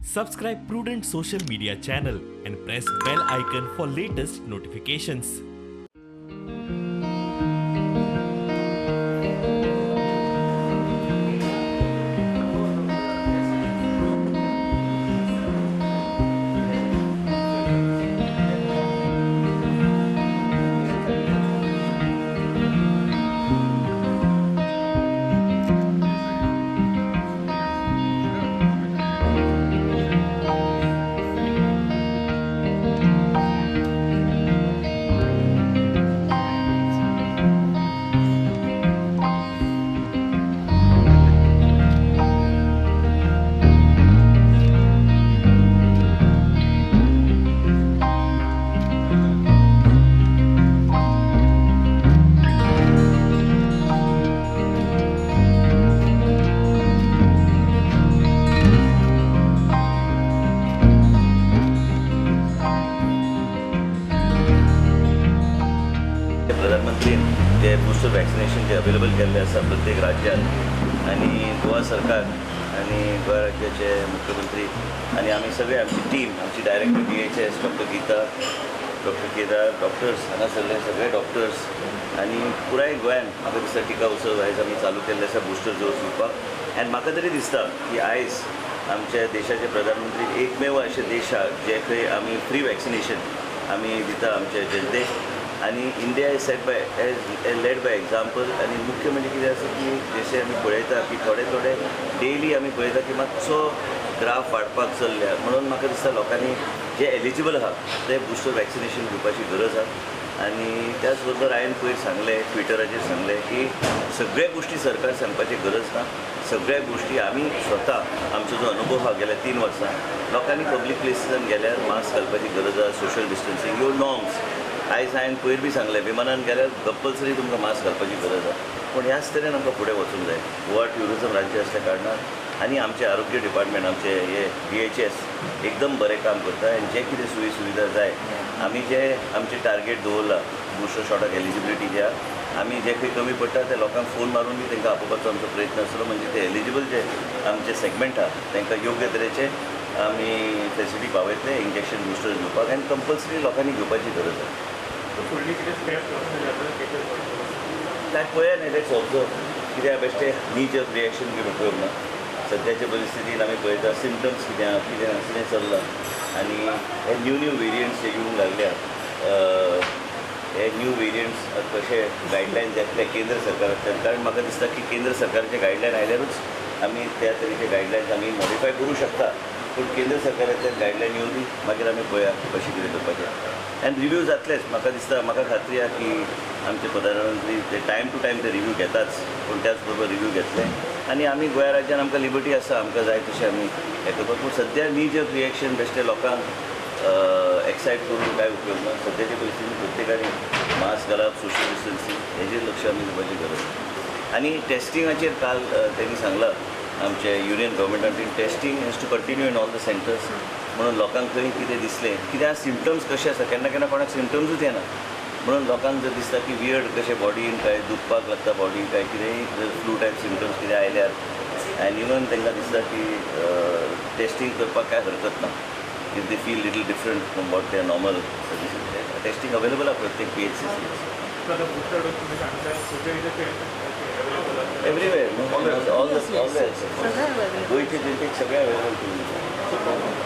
Subscribe Prudent social media channel and press bell icon for latest notifications. प्रधानमंत्री जे booster vaccination जे available केल्ले आसा प्रत्येक राज्यात आनी गोवा सरकार आनी गोवा राज्याचे मुख्यमंत्री आनी आमी सगळे आमची टीम, आमची director DHS doctor Geeta, doctor Kedar, doctors हांगासरले सगळे डॉक्टर्स आनी पुराय गोंयान म्हाका दिसता टिका उत्सव आयज आमी चालू केल्ले आसा बुस्टर डोस दिवपाक. आनी म्हाका तरी दिसता की आयज आमच्या देशाचे प्रधानमंत्री एकमेव अशे देश आहा जे खंय आमी फ्री वॅक्सिनेशन आमी दिता आमच्या जनतेक. आनी India is set by as led by example. आनी मुख्य म्हणजे कितें आसा की जशें आमी पळयता की थोडे थोडे डेली आमी पळयता की मातसो ग्राफ वाडपाक चल्ल्या, म्हणून म्हाका दिसता लोकांनी जे एलिजिबल आहा ते बुस्टर वॅक्सिनेशन घेवपाची गरज आहा. आनी त्याच बरोबर हांवें पयर सांगलें, ट्विटराचेर सांगलें की सगळ्या गोश्टी सरकार सांगपाची गरज ना, सगळ्या गोश्टी आमी स्वता आमचो जो अनुभव आहा गेल्या 3 वर्सां लोकांनी पब्लीक प्लेसीसान गेल्यार मास्क घालपाची गरज आहा, सोशल डिस्टन्सींग ह्यो नॉर्म्स. आयज हांवें पयर बी सांगलें विमानान गेल्यार कंपल्सरी तुमकां मास्क घालपाची गरज आहा, पूण ह्याच तरेन आमकां फुडें वचूंक जाय. गोवा ट्युरिजम राज्य आसल्या कारणान आनी आमचें आरोग्य डिपार्टमेंट, आमचें हे DHS एकदम बरें काम करता आनी जे कितें सोयी सुविधा जाय आमी जे आमचें टार्गेट दवरलां बुस्टर शॉटाक एलिजिबिलिटी जे आहा आमी जे खंय कमी पडटा ते लोकांक फोन मारून बी तांकां आपोवपाचो आमचो प्रयत्न आसतलो. म्हणजे ते एलिजिबल जे आमचे सेगमेंट आहा तांकां योग्य तरेचे आमी फेसिलिटी पावयतले इंजेक्शन बुस्टर घेवपाक आनी कंपल्सरी लोकांनी घेवपाची गरज आहा. काय पळया न्ही, let's observe कित्याक बेश्टे नी जर्क रिएक्शन घेवन उपयोग ना. सद्याच्या परिस्थितीन आमी पळयता सिमटम्स कितें आहा कितें ना कितें चल्लां आनी हे न्यू न्यू वेरियंट्स जे येवंक लागल्या हे न्यू वेरियंट्स कशे गायडलायन्स येतले केंद्र सरकारांतल्यान, कारण म्हाका दिसता की केंद्र सरकाराचे गायडलायन आयल्यारूच आमी त्या तरेचे गायडलायन्स आमी मॉडिफाय करूं शकता, पूण केंद्र सरकारांतल्यान गायडलायन येवन दी मागीर आमी पळया कशें कितें करपाचें. आनी रिव्यू जातलेच म्हाका दिसता, म्हाका खात्री आहा की आमचे प्रधानमंत्री ते टायम टू टायम ते रिव्यू घेताच, पूण त्याच बरोबर रिव्यू घेतले आनी आमी गोंया राज्यान आमकां लिबर्टी आसा, आमकां जाय तशें आमी हें करपाक. पूण सद्या नी जर्क रिएक्शन बेश्टे लोकांक एक्सायट करून कांय उपयोग ना. सद्याचे परिस्थितीन प्रत्येकान मास्क घालप, सोशल डिस्टन्सींग हेजेर लक्ष आमी दिवपाची गरज. आनी टेस्टिंगाचेर काल तेणी सांगलां आमचे union गव्हर्मेंटान testing has to continue in all the centres, म्हणून लोकांक खंय कितें दिसलें कित्याक सिमटम्स कशे आसा, केन्ना केन्ना कोणाक सिमटम्सूच येना, म्हणून लोकांक जर दिसता की वियर्ड कशें बॉडीन काय दुखपाक लागता बॉडीन काय कितेंय जर फ्लू टायप सिमटम्स कितें आयल्यार आनी इवन तांकां दिसता की टेस्टींग करपाक कांय हरकत ना, if they feel little different from what they are normal, testing available आहा प्रत्येक PHC. Everywhere, all the गोंयचे जनतेक सगळें अवेलेबल करून.